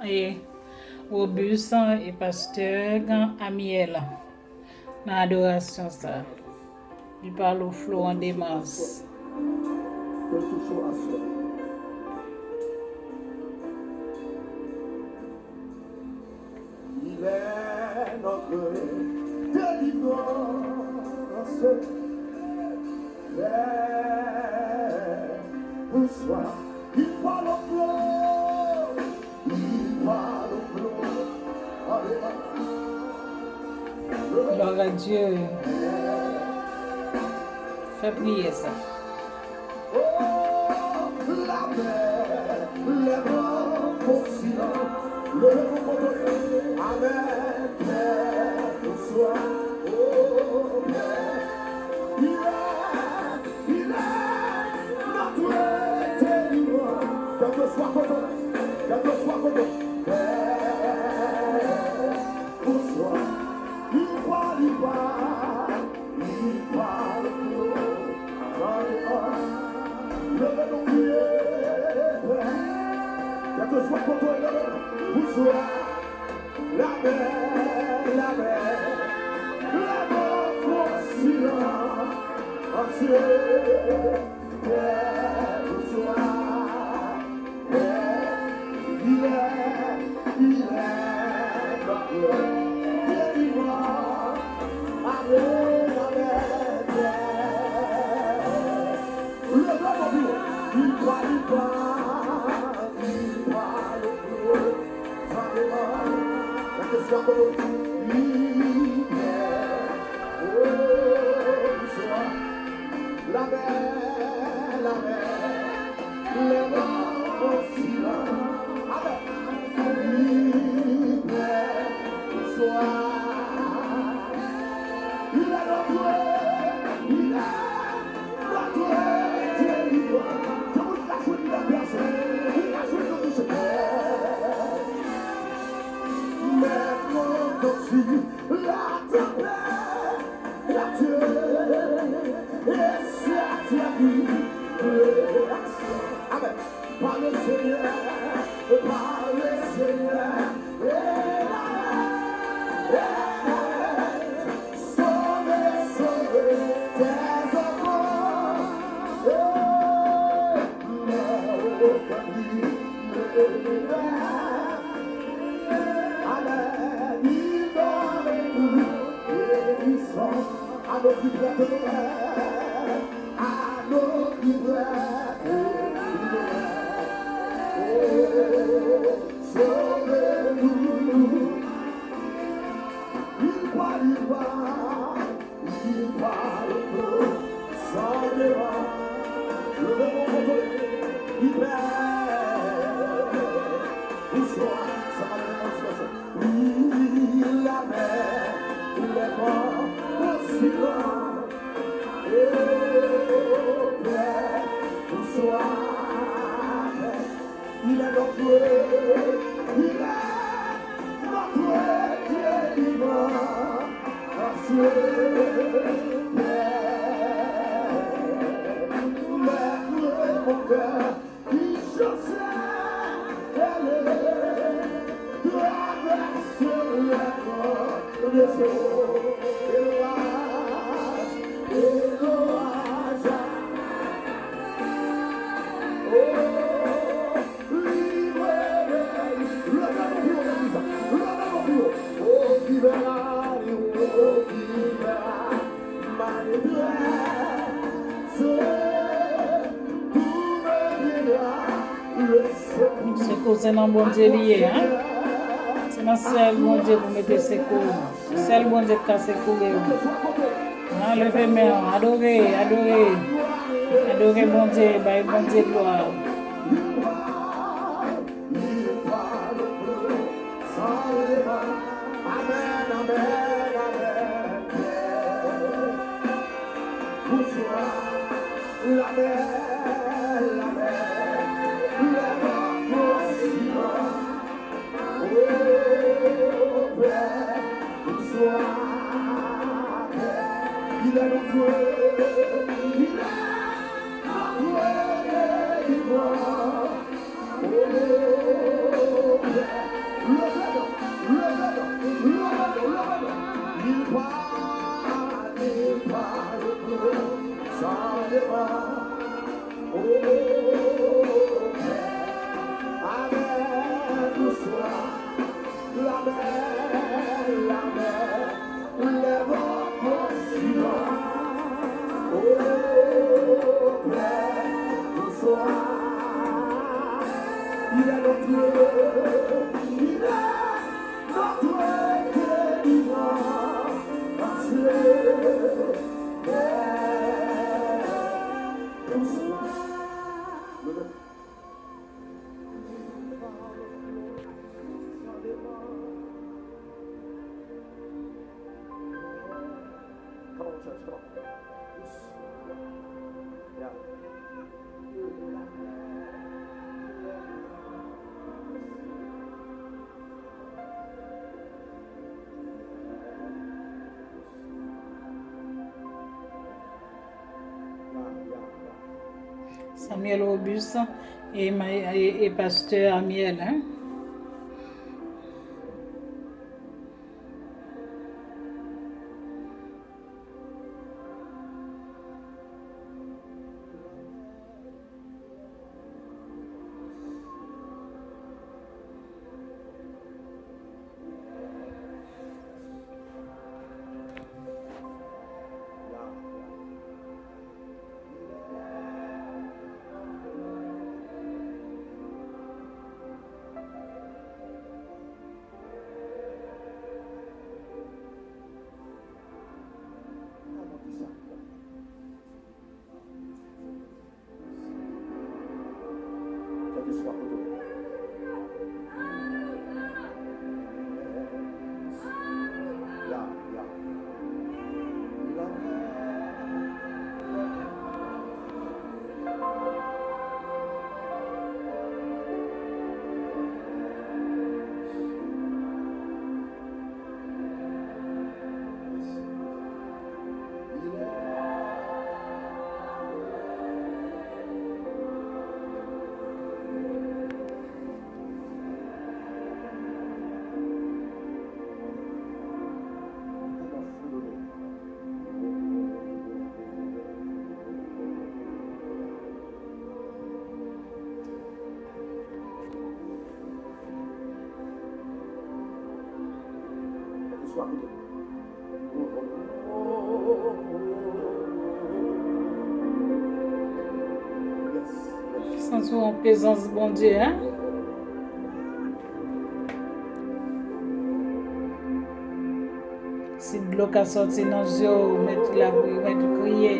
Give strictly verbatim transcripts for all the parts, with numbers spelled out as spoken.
e Robus e pastè Amiel nan adorasyon sa. Li pale w Florent Demas. Il est notre délivrance. Bonsoir. Il parle au flot. Il parle au flot. Alléluia. Glwa a Dye. Fè priyè sa. Oh, la paix, les bras font silence. Levez vos côtés. Amen. Paix, bonsoir. Oh, paix. Il est, il est notre délivrance. Quel que soit côté, quel que soit côté. Paix, bonsoir. Il parle, il parle. Leve nou priye. Kèlkeswa kote w ye, leve nou. Bonsoir. Lamè, lamè, lamè, fò silans. Bonsoir. Il est, il est notre délivrance. Amen, amen. Leve vò pi wo. Il va, il va, il va le plus. Amen. Kèlkeswa kote w ye, il est. Oh, bonsoir. Lamè, lamè, lè mò konsi la. Amen. Libè, bonsoir. Il est notre, il est notre délivrance. Ke moun ka jwenn libète, ou ka jwenn nou touche. Mèt konsi la tanpèt. Amen. Par le Seigneur, par le Seigneur, et la, et la, sauve, sauve tes enfants. Amen. Il donne une guérison à nos qui prêtent, à nos qui prêtent. Oh, sauve-nous. Il va, il va. Li pale pou sa devan. Leve vò kote w ye. Li pè. Bonsoir. Sa va devan. Wi, lamè, lè mò konsi la. Oh, pè. Bonsoir. Il est notre, il est notre délivrance. Maître, mon cœur qui chancelle, traverse les eaux et l'orage, et l'orage. Oh, Sekou se nan Bondye li ye, en. Se nan sèl Bondye pou mete sekou. Se sèl Bondye k ka sekoure w. An, leve men w, adore, adore. Adore Bondye, bay Bondye glwa. Amen, amen, amen. Bonsoir. Lamè, lamè, lamè, bonsoir. Oh, pè, bonsoir. Il est notre, il est notre délivrance. Oh, pè, Il est notre Dieu, il est notre délivrance. Come on, church, come on. Yes. Yeah. Samuel Robuste e, ma- e, e pastè Amiel, hein? Kèlkeswa kote w ye. Ya, ya. Santi yon prezans Bondye, hein? Si dlo ka sòti nan zye w, mèt la, mèt kriye.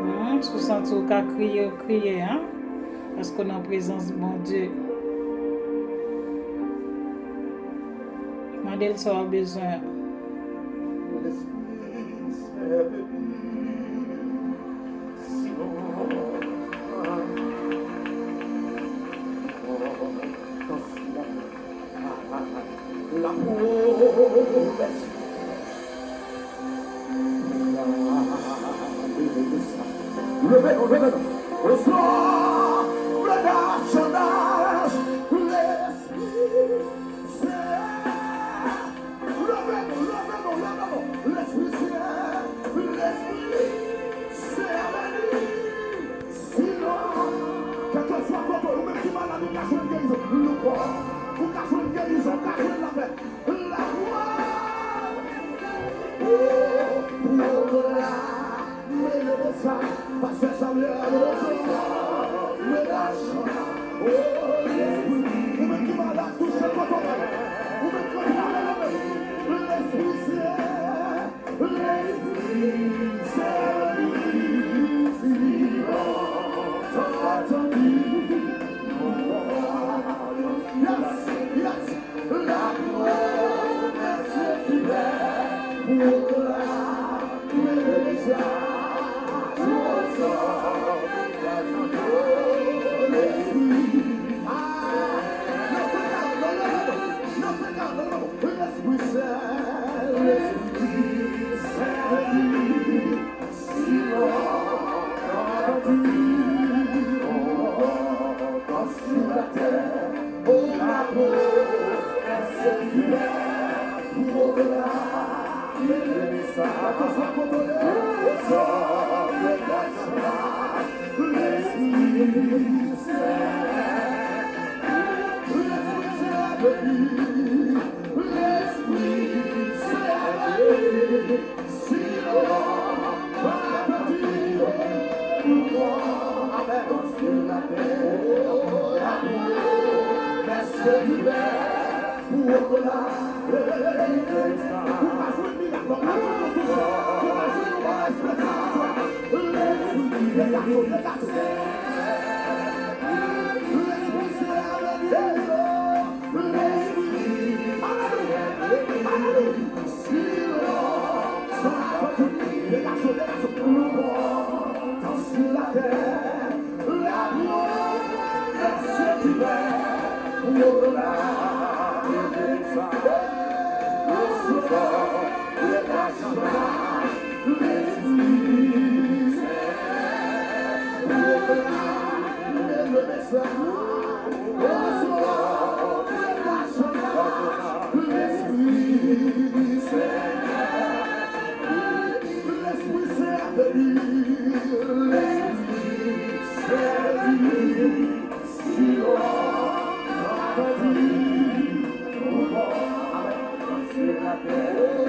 Hmm, si w santi w ka kriye, kriye, hein? Paske w nan prezans Bondye. Mande l sa w bezwen an. Leve nou, leve nou. Oswa, medam, chanaj, Lespri Senyè. Leve nou, leve nou, leve nou. Lespri Senyè, Lespri Senyè, beni. Sinon, kèlkeswa kote w, ou menm ki malad, ou ka jwenn gerizon. Loukò, ou ka jwenn gerizon, ou ka jwenn lapè. Lapè. Oh, pwoklame levanjil. Pastè Samuel, levanjil. Oh, Lespri. Ou menm ki malad, touche kote w. Ou menm ki malad, Lespri Senyè. Lespri Senyè, yes, yes. La promesse est ouverte pour toi. Mesaj. Lespri. Ah, non, se ka, non, non, non, non. Non, se ka, non, non, non. Lespri Sen, Lespri Sen, Lespri Sen, Lespri Sen, Lespri Sen, Lespri Sen, Lespri Sen, Pou obla, ou pa jwenn mirak la, ou pa jwenn yon touche, ou pa jwenn yon bagay espesyal aswè. Lespri, degaje w, degaje w. Lespri Sen a veni. Lespri, alelouya, alelouya. Si lòm sa kontinye, degaje w, degaje w. Nou pran tan sou latè. La gloire de Dieu divin pour la L'esprit, pour la L'esprit, Lespri Sen a vini. Lespri Sen a vini. Si w grandi, ou bon, amen. Lespri Sen a vini.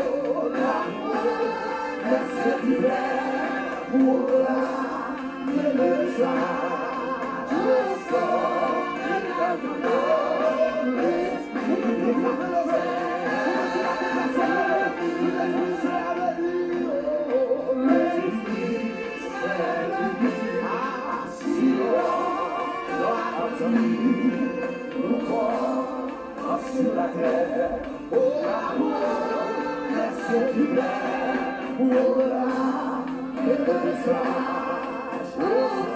Lespri Sen a vini.